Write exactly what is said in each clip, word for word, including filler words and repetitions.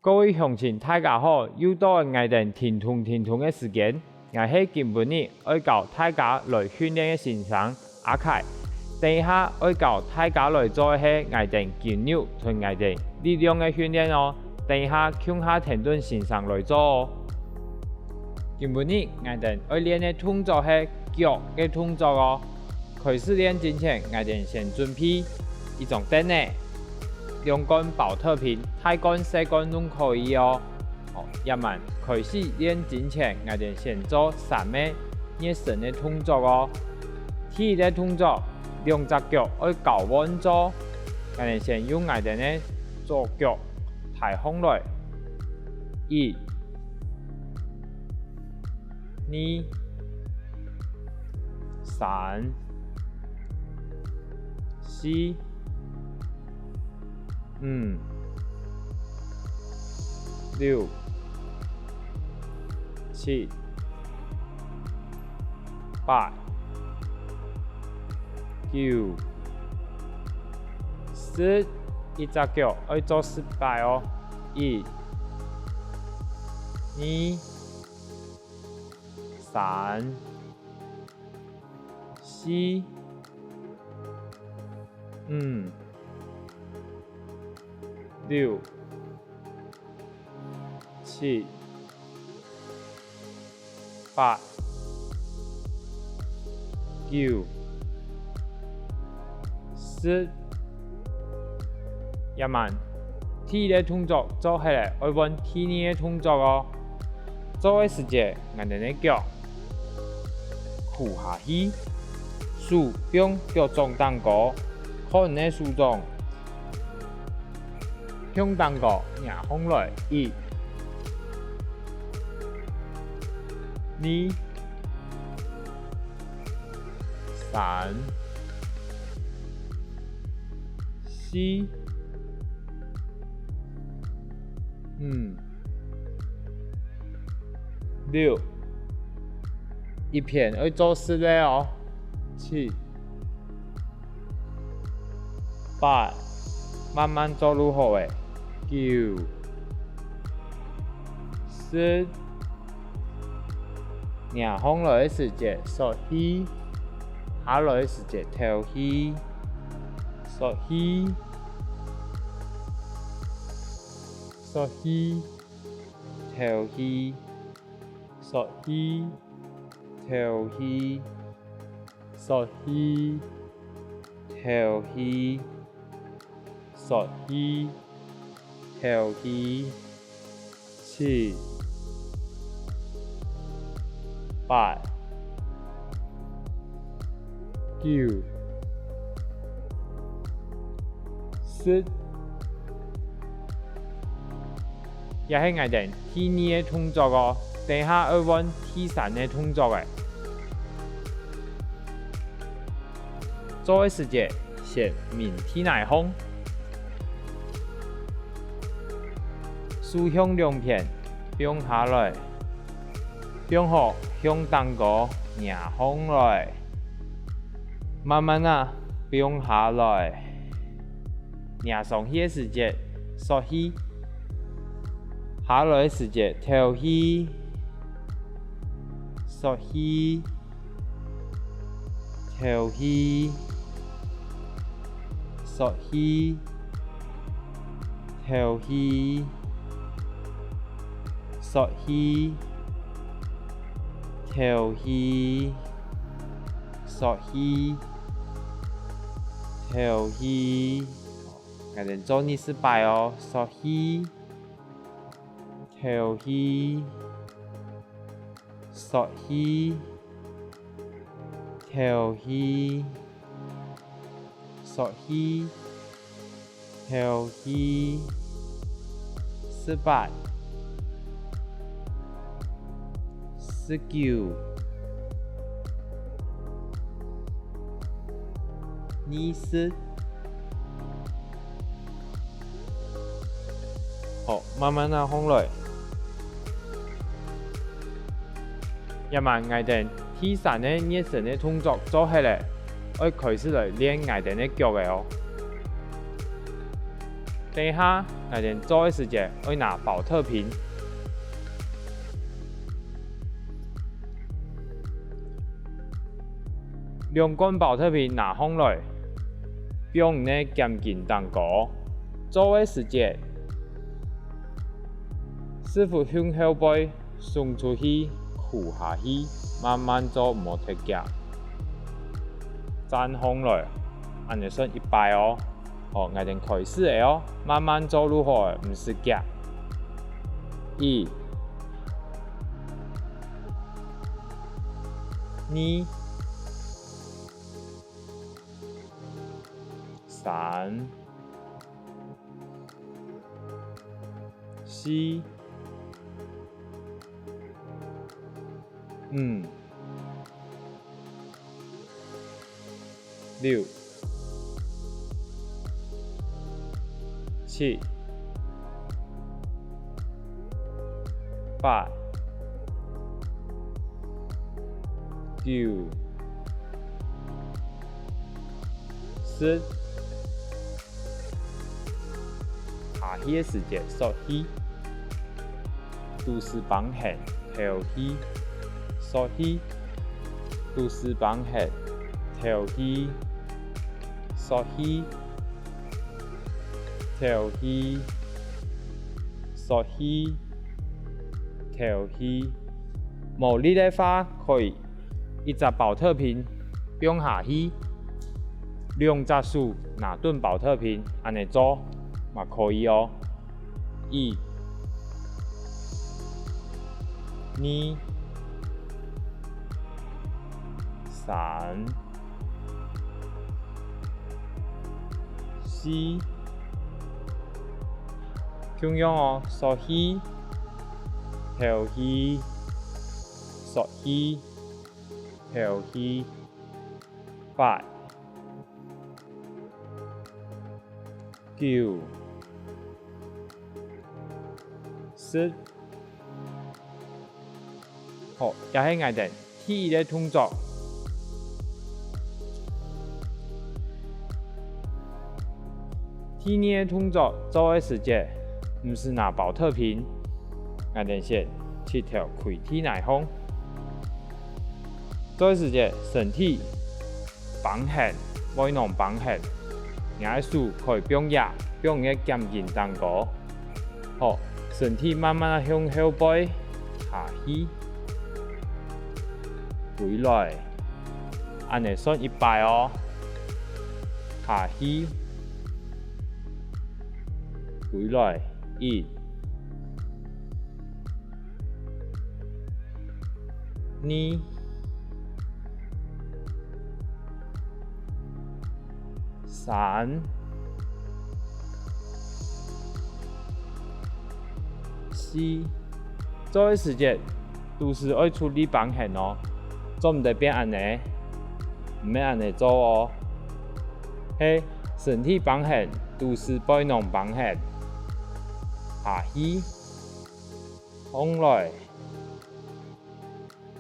各位鄉親，大家好！又到𠊎兜停動停動个時間。𠊎係今晡日愛教大家來訓練个先生阿凱。等一下愛教大家來做个係𠊎兜筋肉同𠊎兜力量个訓練哦。等一下共下跈等先生來做哦。今晡日𠊎兜愛練个動作係腳个動作哦。 開始練之前，𠊎兜先準備一張凳仔、兩罐寶特瓶，大罐、細罐攏可以哦。哦，這滿開始練之前，𠊎兜先做三個熱身个動作哦。第一個動作，兩隻腳愛交換做，𠊎兜先用𠊎兜个左腳抬䟘來，一、 二、三、四、五、六、七、八、九、十。一隻腳愛做十擺哦。一、二、 三、四、五、六、七、八、九、十。這滿，第一個動作做忒了，愛換第二個動作哦。做个時節，𠊎兜个腳跍下去，手放腳掌頂高，看你个手掌，向頂高擎䟘來，一、二、 三、四、五、六。一片愛做十個哦。七、 八，慢慢做就好了。九、十，擎䟘來个時節欶氣，下來个時節敨氣，欶氣，欶氣，敨氣，欶氣，敨氣。 欶氣，敨氣，欶氣，敨氣。七、八、九、十。 這係𠊎兜第二個動作哦，等下愛換第三個動作了。做个時節，先眠地泥項，手向兩片放下來，放好向頂高擎䟘來，慢慢仔放下來。 擎上去个時節欶氣，下來个時節敨氣，欶氣，敨氣，欶氣，敨氣，欶氣，敨氣，欶氣，敨氣。 𠊎兜做二十擺哦，欶氣，敨氣，欶氣，敨氣，欶氣，敨氣。十八、 十九、二十。好，慢慢仔䟘來。這滿𠊎兜第三個熱身个動作做忒了，愛開始來練𠊎兜个腳了哦。等一下，𠊎兜做个時節愛拿寶特瓶。兩罐寶特瓶拿䟘來，放你个肩頸頂高。做个時節，屎朏向後背，送出去，跍下去，慢慢做，毋好忒遽。 站䟘來，恁仔算一擺哦。好，𠊎兜開始了哦，慢慢做就好了，毋使遽。一、二、三、四、 五、六、七、八、九、十。 下去个時節欶氣，肚屎繃絚，敨氣，欶氣，肚屎繃絚，敨氣，欶氣，敨氣，欶氣，敨氣。無力个話，可以 一隻寶特瓶放下去，兩隻手拿等寶特瓶，恁仔做嘛可以哦。一、二、三、四，共樣哦，欶氣、敨氣、欶氣、 敨氣，八、九、十。好，這係𠊎兜第一个動作。第二个動作做个時節，毋使拿寶特瓶，𠊎兜先直頭跪地泥項。 做个時節，身體繃絚，背囊繃絚，若个手可以放這，放你个肩頸頂高。好，身體慢慢仔向後背下去，歸來，恁仔算一擺哦。下去，歸來，一、 二、三、四。做个時節，肚屎愛出力繃絚哦，做毋得變恁仔，毋免恁仔做哦。係，身體繃絚，肚屎背囊繃絚。下去，䟘來，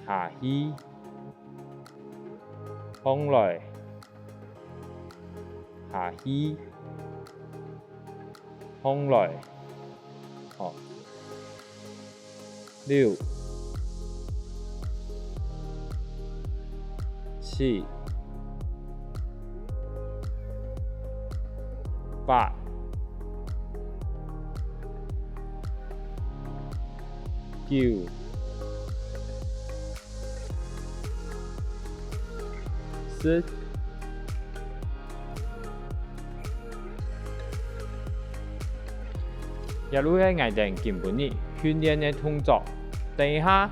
下去，䟘來，下去，䟘來。好，六、七、八、九、 十。這就係𠊎兜今晡日訓練个動作。等一下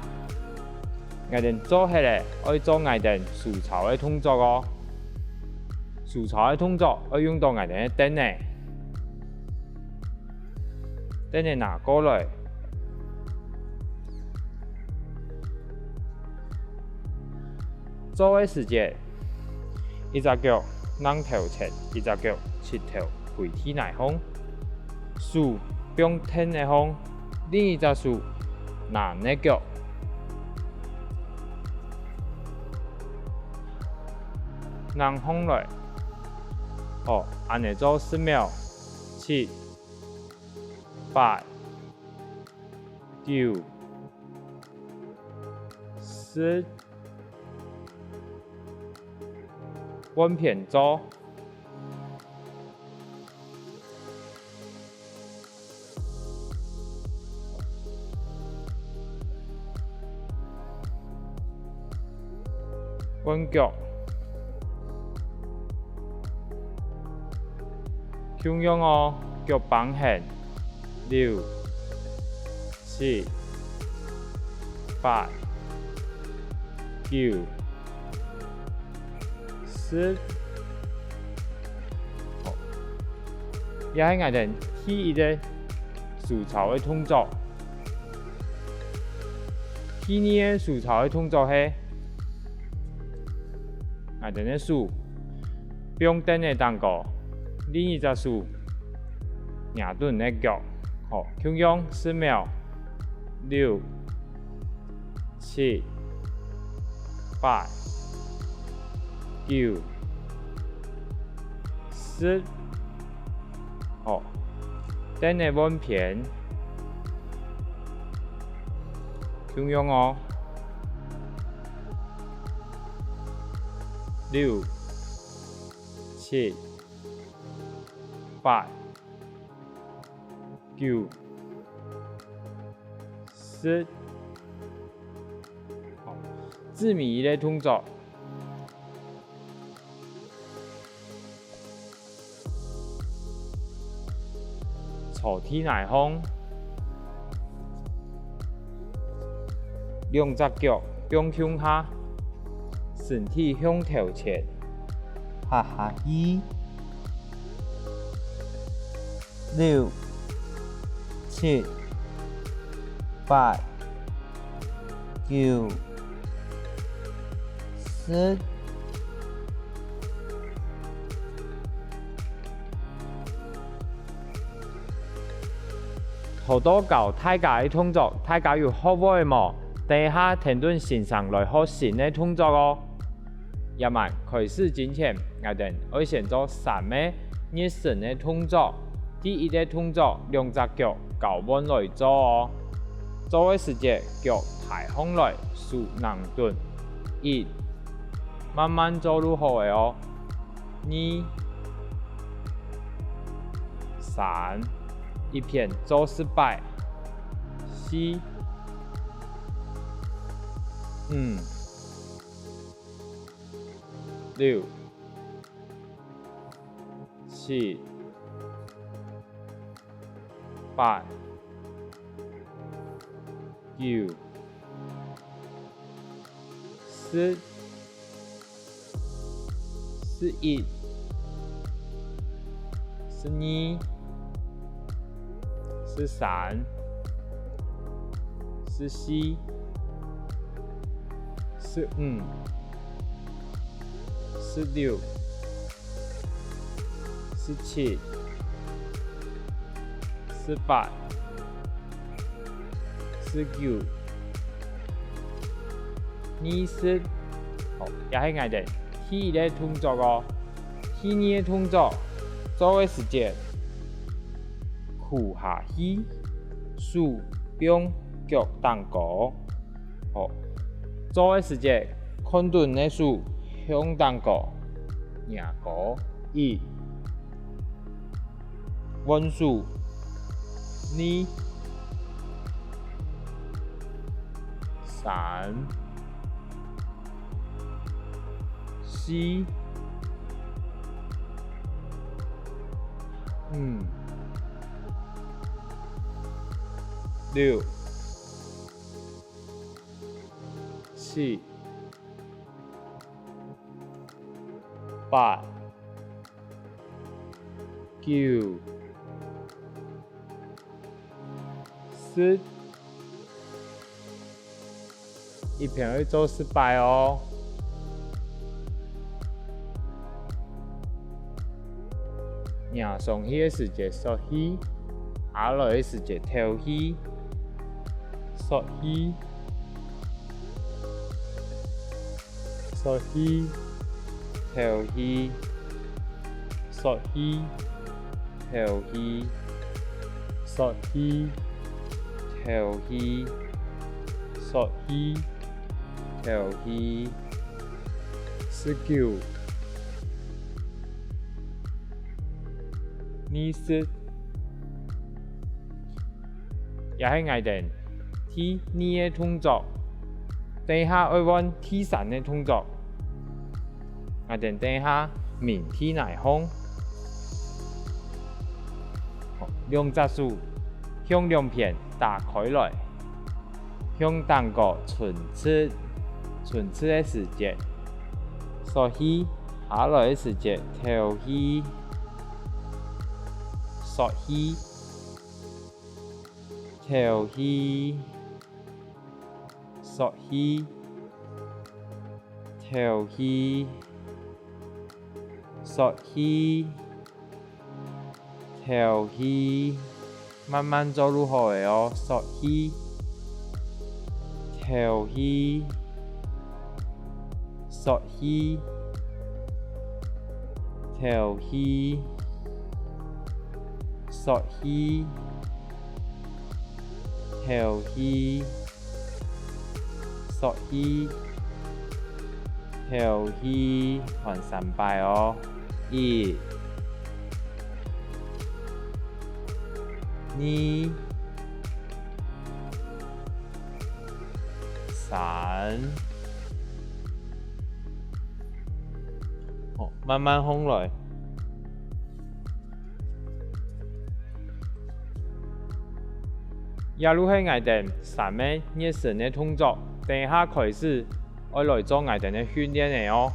，𠊎兜做忒了，愛做𠊎兜收操个動作哦。收操个動作愛用到𠊎兜个凳仔。 凳仔拿過來。做个時節，一隻腳䟘頭前，一隻腳直頭跪地泥項，手放凳仔項，另一隻手拿若腳，䟘䟘來。好，恁仔做十秒，七、八、九、十，換片做。 換腳。共樣哦，腳挷絚，六、七、八、九、十。好，這係𠊎兜第一个收操个動作。 第二个收操个動作係，𠊎兜个手放凳仔頂高，另一隻手捏等个腳，好，共樣十秒，六、七、八、九、十。 好，凳仔換片，共樣哦。六、七、八、九、十。好，最尾一个動作。 坐地泥項，兩隻腳放共下，身體向頭前，哈哈氣。 六、七、八、九、十。頭到教大家个動作，大家有學會無？等一下跈等先生來學新个動作哦。 這滿開始進前，𠊎兜愛先做三个熱身个動作。第一个動作，兩隻腳交換來做哦。做个時節，腳抬䟘來，手挷等。一，慢慢做就好了哦。二，三，一片做十擺。四，五， 六、七、八、九、十、十一、十二、十三、十四、十五、 十六、十七、十八、十九、二十。好，這係𠊎兜第一个動作哦。第二个動作，做个時節，跍下去，手放腳頂高。 好，做个時節，看等个手向頂高，擎高。一，換手。二，三，四，五，六， 七、八、九、十。一片愛做十擺哦。擎上去个時節欶氣，下來个時節敨氣。 欶氣，欶氣，敨氣，欶氣，敨氣。欶氣，敨氣，欶氣，敨氣。十九，二十。這係𠊎兜第二个動作，等下愛換第三个動作。 𠊎兜等下抿地泥項，兩隻手向兩片打開來，向頂高伸直，伸直个時節，欶氣下來个時節敨氣，欶氣，敨氣，欶氣。 敨氣，欶氣，敨氣，慢慢做就好了哦。欶氣，敨氣，欶氣，敨氣，欶氣，敨氣。 欶氣，敨氣，還三擺哦。一、二、三。好，慢慢䟘來。 這就係𠊎兜三个熱身个動作，等下開始愛來做𠊎兜个訓練了哦。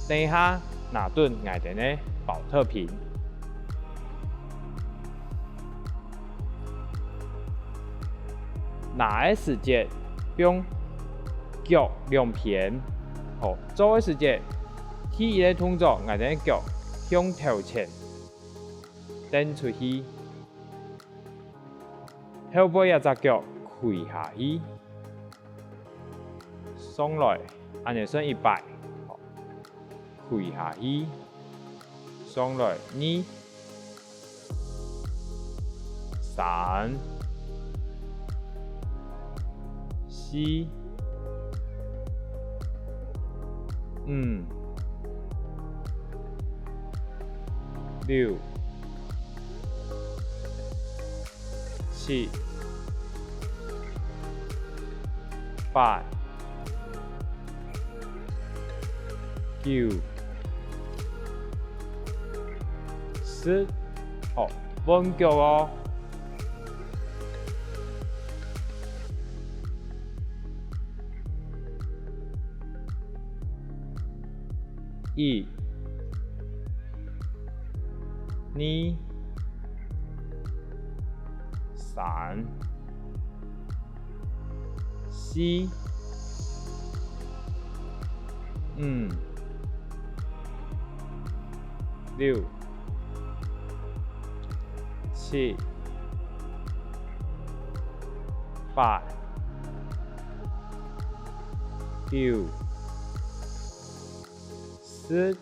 等下拿等𠊎兜个寶特瓶。拿个時節放腳兩片，好，做个時節，第一个動作𠊎兜个腳向頭前 蹬出去，後背這隻腳跪下去，上來，恁仔算一擺，跪下去，上來，二、三、 四、五、六、七、八、九、十。好，換腳哦。 一、二、三、四、五、六、 七、八、九、十。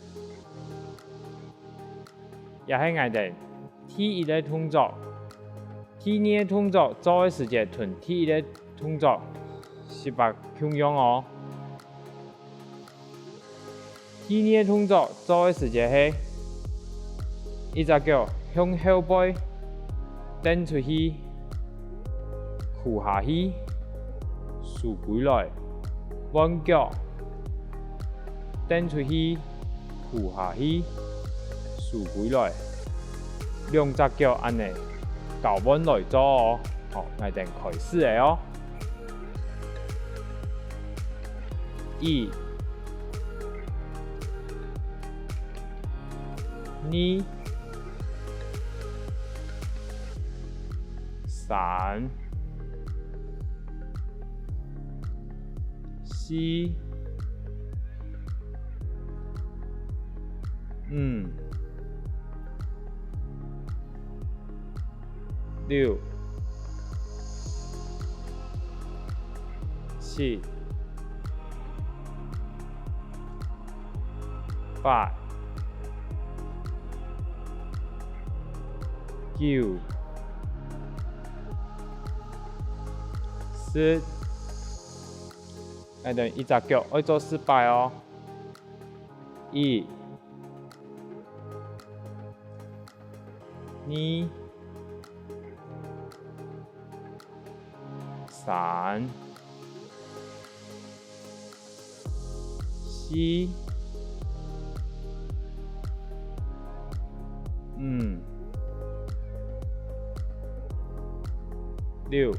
這係𠊎兜第一个動作。第二个動作做个時節同第一个動作十分共樣哦。 第二个動作做个時節係，一隻腳向後背蹬出去，跍下去，收歸來，換腳，蹬出去，跍下去，收歸來，兩隻腳恁仔交換來做哦。好，𠊎兜開始了哦。 一、二、三、四、五、 六、七、八、九、十。𠊎兜一隻腳愛做十擺哦。一、二、三、四、五、六、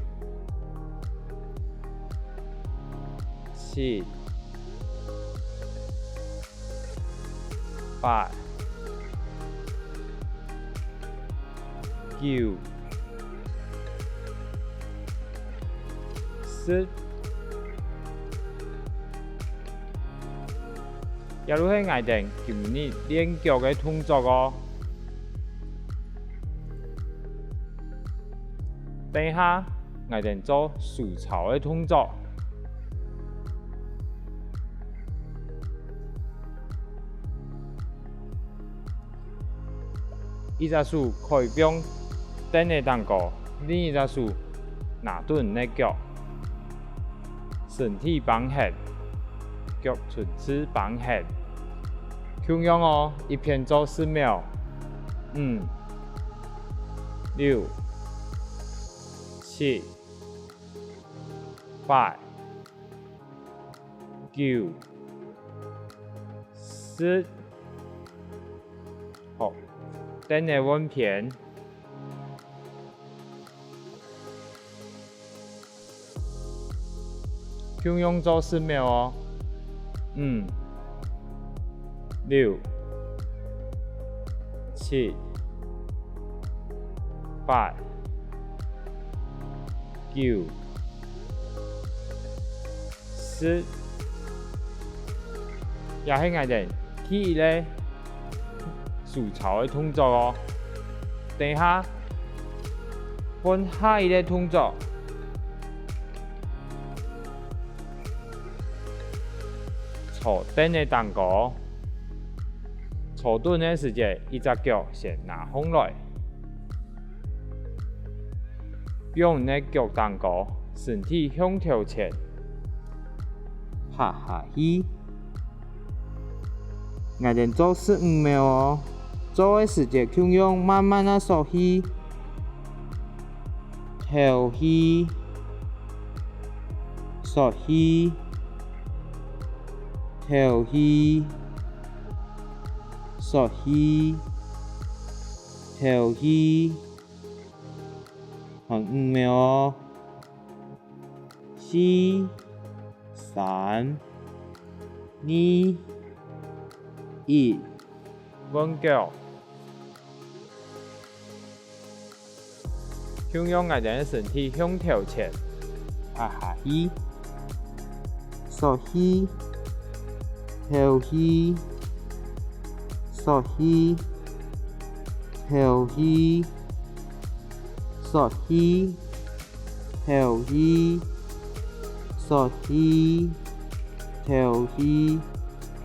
七、 八、九、十。這就係𠊎兜今日練腳个動作哦。等一下，𠊎兜做收操个動作。 一隻手開放凳仔頂高，另一隻手拿等你个腳，身體挷核，腳伸直挷核。共樣哦，一片做十秒。五、六、七、八、 九、十。好，凳仔換片。共樣做十秒哦。五、六、七、八、九、 十。這係𠊎兜第一個收操个動作哦。等一下，換下一個動作。坐凳仔頂高，坐等个時節，一隻腳先拿䟘來。 放你个腳頂高，身體向頭前，趴下去。𠊎兜做十五秒哦，做个時節共樣慢慢仔欶氣，敨氣，欶氣，敨氣，欶氣，敨氣。 還五秒哦。四、三、二、一，換腳。共樣𠊎兜个身體向頭前，趴下去。 欶氣，敨氣，欶氣，敨氣，欶氣，敨氣，欶氣，敨氣。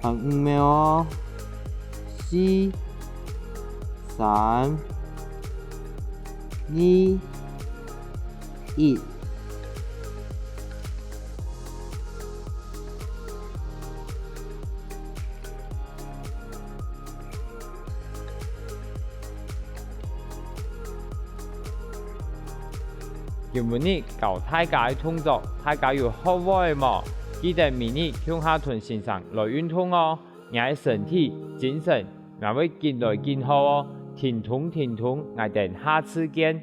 還五秒哦。四、三、二、 一。今晡日教大家个動作，大家有學會無？記得每日共下同先生來運動哦！你个身體、精神也會緊來緊好哦！停動停動，𠊎兜下次見！